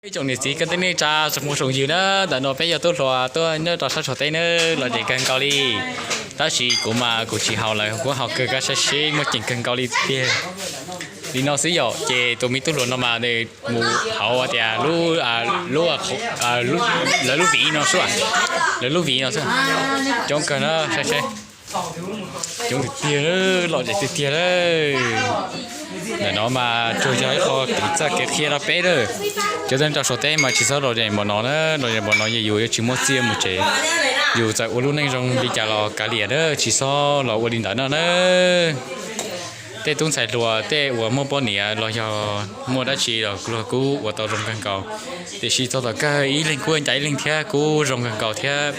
Ib tsoom niam txiv kwv tij neej tsa tsoom phooj tsoom ywg na, ntawm no peb yog tub hluas tuaj nyob rau sab Suav teb na, lom zem kawg nkaus li. Tab sis kuv mas kuv tsis haus lawm, kuv haus kawg, koj saib seb muaj ceem kawg nkaus li tiag. Li no xwb yom, ces tus me tub hluas no mas nws mus hauv tias lub, lub, lawv lub viv no xwb, lawv lub viv no xwb. Coob kawg na, saib seb. Coob tiag tiag, lom zem tiag tiag lawm. Ntawm no mas tsuas yog ib qho kev txawj kev qhia rau peb lawm. Cov neeg rau Suav teb mas tsis txhob lom zem npaum no na, lom zem npaum no yus yuav tsis muaj txiaj mus tsev. Yus txawm ua lub neej zoo li cas los kav liam na, tsis txhob los ua li ntawd no na. Tej tub ntxhais hluas tej uas muaj poj niam los yog muaj dab tsi los kuj ua tau zoo kawg nkaus, tiam sis txog tom kawg ib leeg kuj ncaim ib leeg thiab kuj zoo kawg nkaus thiab.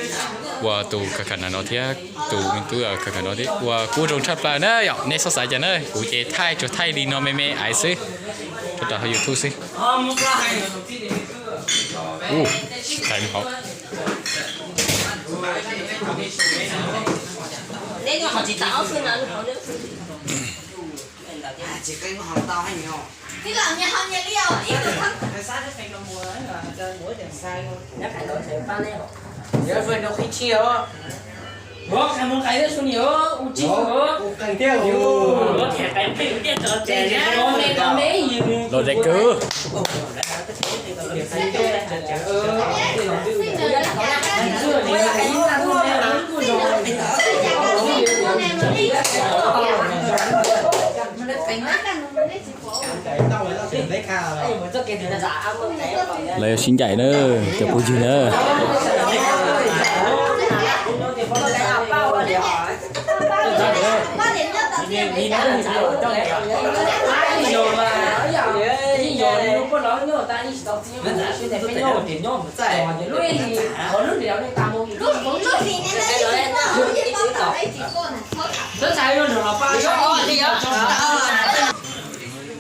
Ua tus kawg kawg no thiab tus me tub kawg kawg no thiab uas kuj zoo tshaj plaws na yom, nej txhob xav cas na, kuv ces thaij tsuas thaij li no me me aiv xwb, rau hauv YouTube xwb. Ua, tsis thaij hauv. Lom zem kawg. Lawv yuav sib ncaim na, cov phooj ywg na.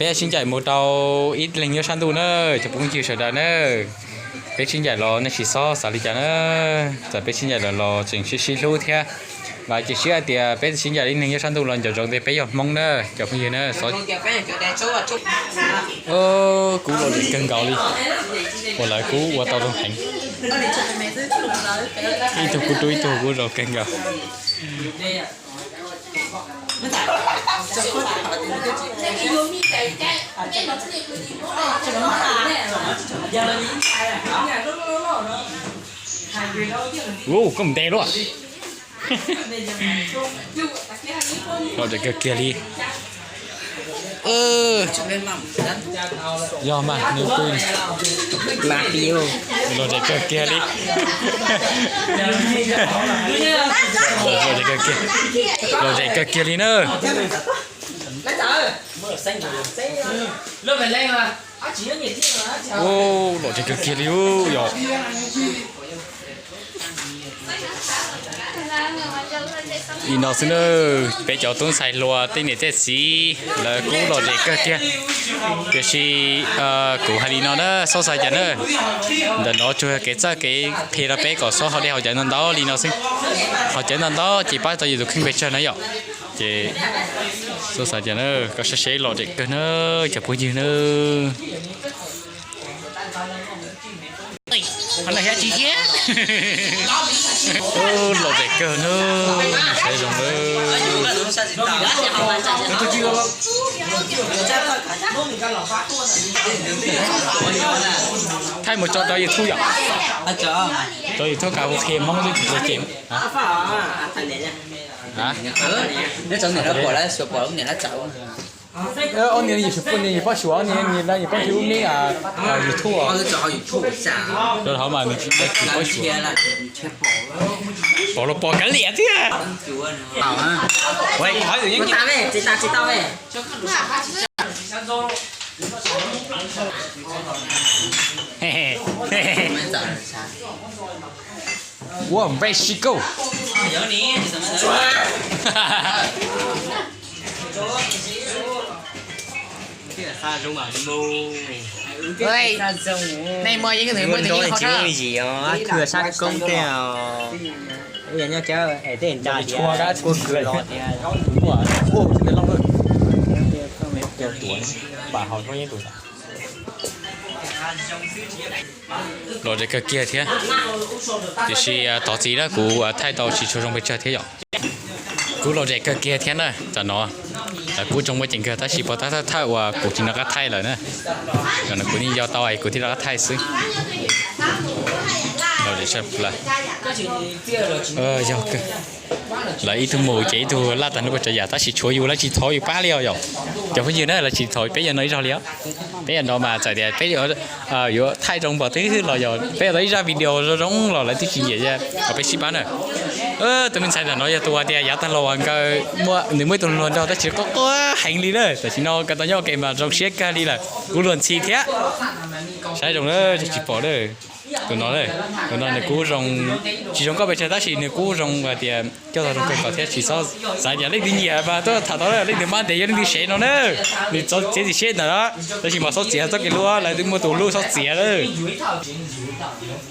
Peb sib ncaim mus rau ib leeg nyob sab ntuj na, cov phooj ywg sawv daws na. Peb sib ncaim los nej tsis txhob xav li cas na. Txawm peb sib ncaim los los tseem sib sib hlub thiab. Vam thiab cia siab hais tias peb sib ncaim ib leeg nyob sab ntuj los nco ntsoov tias peb yog Hmoob na, cov phooj ywg na. Kuv lom zem kawg nkaus li. Ua lawv kuj ua tau zoo heev. Ib tug kuj rub ib tug kuj zoo kawg nkaus. Ua, koj mus ntes luaj. Lom zem kawg kiag li. Yog mas nws pw. Lom zem kawg kiag li. Lom zem kawg kiag, lom zem kawg kiag li na. Lom zem kawg kiag li yog. Li no xwb na, peb cov tub ntxhais hluas tej niam tej txiv lawv kuj lom zem kawg kiag. Tiam sis kuv hais li no na, txhob xav cas na. Ntawm no tsuas yog kev txawj kev qhia rau peb kom txhob ho dej haus cawv ntau ntau li no xwb. Haus cawv ntau ntau ces pab tau yus tus kheej pes tsawg na yom. Ces txhob xav cas na, koj saib seb lom zem kawg na, cov phooj ywg na. Lom zem kawg na, saib zoo na. Thaij mus tso rau YouTube yom. Rau YouTube kav hu qhia Hmoob twb tsis tau cem. Ob niag yim poj suav, ob niag yim poj suav lub neb YouTube. Rau hauv mas nws tsis paub suav. Pom los pom kav liam thiab. Ua npe si koj. Nej muaj yeej muaj tus nyiaj qhov tsis muaj yim os, kawg sab koob tej os. Ub, yog nyob cab es tej nra tias kua kws los tias muaj. Ub, tus ntawd loj lawm. Cov tuav pam hauv hnub yeej tus. Lom zem kawg kiag thiab. Tiam sis thov txim na, kuv thaij tau tsis tshua zoo pes tsawg thiab yom. Kuv lom zem kawg kiag thiab na tam no. Lawv kuj zoo muaj ceem kawg tab sis pom tab thawj thawj uas kuv tsis nco qab thaij lawm na. Kuv yeej yog tau es kuv thiaj rov qab thaij xwb. Lom zem tshaj plaws. Yog kawg. Lawv ib tug mus ces ib tug laj tag nrho pes tsawg yam tab sis tshuav yus lawv tsis thov yus pab li os yom. Cov phooj ywg na, lawv tsis thov peb yog no ib zaug li os. Peb yog no mas txawm tias peb yuav thaij zoo npaum twg los yog peb yuav tau ib zaj video zoo zoo los lawv twb tsis nyiam, peb sib pab na. Tus me ntxhais ntawm no yog tus hais tias yav tag los nkawd, nws muaj ib tug hluas nraug tab sis quaj quaj heev li na, tam sim no nkawd tau nyob ua ke mas zoo siab kawg li lawm, kuv luag ntxhi thiab. Saib zoo na, tsis pom na. Tus no, tus no nws kuj zoo, tsis zoo nkauj pes tsawg tab sis nws kuj zoo hais tias coj tau zoo kawg nkaus thiab tsis txhob xav tias leej twg nyiam mas tuaj tham tau, leej twg mab ntev yog leej twg sev no na. Nws txhob txiav txim siab ntawm no, tab sis mas txhob txiav txoj kev hlub, lawv twb muaj tus hlub txhob txiav lawm.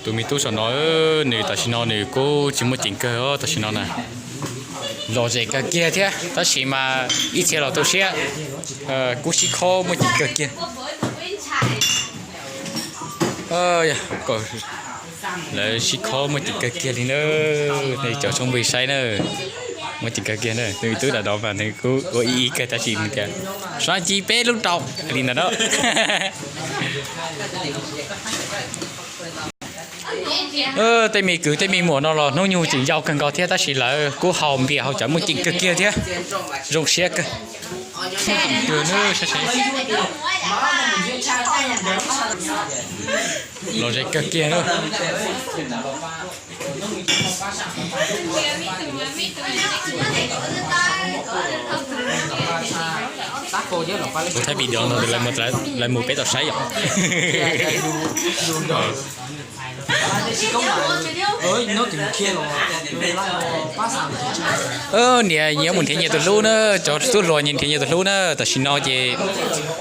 Tus me tub saum no, nws tam sim no nws kuj tsis muaj ceem kawg tam sim no na. Lom zem kawg kiag thiab tab sis mas ib txhia los tu siab, kuj sib khob muaj ceem kawg kiag. Lawv sib khob muaj ceem kawg kiag li na. Nej cov tshoob plig saib na, muaj ceem kawg kiag na. Tus me tub nram no mas nws kuj ua ib ib kawg tab sis nws tias sab ci peb lub rau li ntawd na. Tej me kwv tej me muam no los hnub nyoog tseem yau kawg nkaus thiab tab sis lawv kuj haus npias haus cawv muaj ceem kawg kiag thiab. Zoo siab kawg. Lom zem kawg kiag na. Kuv thaij video no lawv mus peb tau saib yom. Niam nyias mus nrhiav nyias tus hlub na, cov tub hluas nyias nrhiav nyias tus hlub na. Tam sim no ces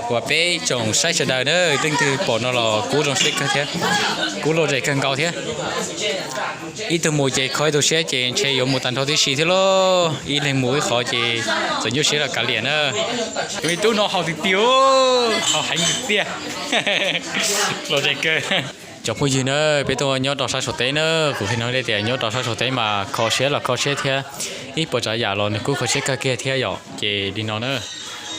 uas peb tsoom saib sawv daws na, leej twg pom no los kuj zoo siab kawg thiab, kuj lom zem kawg nkaus thiab. Ib tug mus ces kho ib tug siab ces ntshe yuav mus tag nrho tib si thiab lauj. Ib leeg mus ib qhov ces txawm nyuaj siab los kav liam na. Tus me tub no haus tiag tiag, haus heev tiag tiag. Lom zem kawg. Cov phooj ywg na, peb tuaj nyob rau sab Suav teb na, kuv qhia no tias nyob rau sab Suav teb mas kho siab los kho siab thiab, ib puas tsav yam los nws kuj kho siab kawg kiag thiab yom. Ces li no na,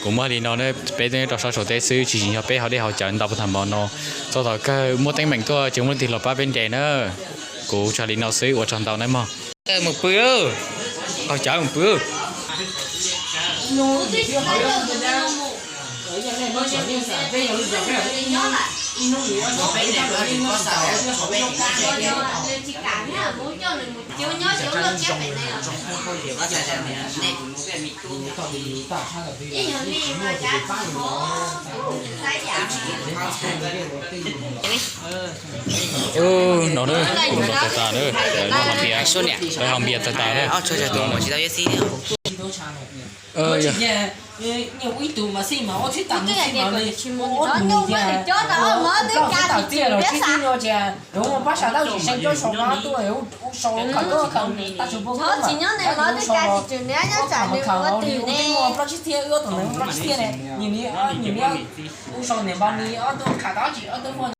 kuv muab li no na, peb tuaj nyob rau sab Suav teb xwb tsis tsim nyog peb haus dej haus cawv ntau puag thaum no, txog thaum kawg muaj teeb meem tuaj tsis muaj leej twg los pab peb nres na. Kuv tso li no xwb, ua tsaug ntau nawb mog. Mus pw, haus cawv mus pw. No na, kuv los tawg tas na, lawv noj hom npias, lawv hom npias tawg tas na.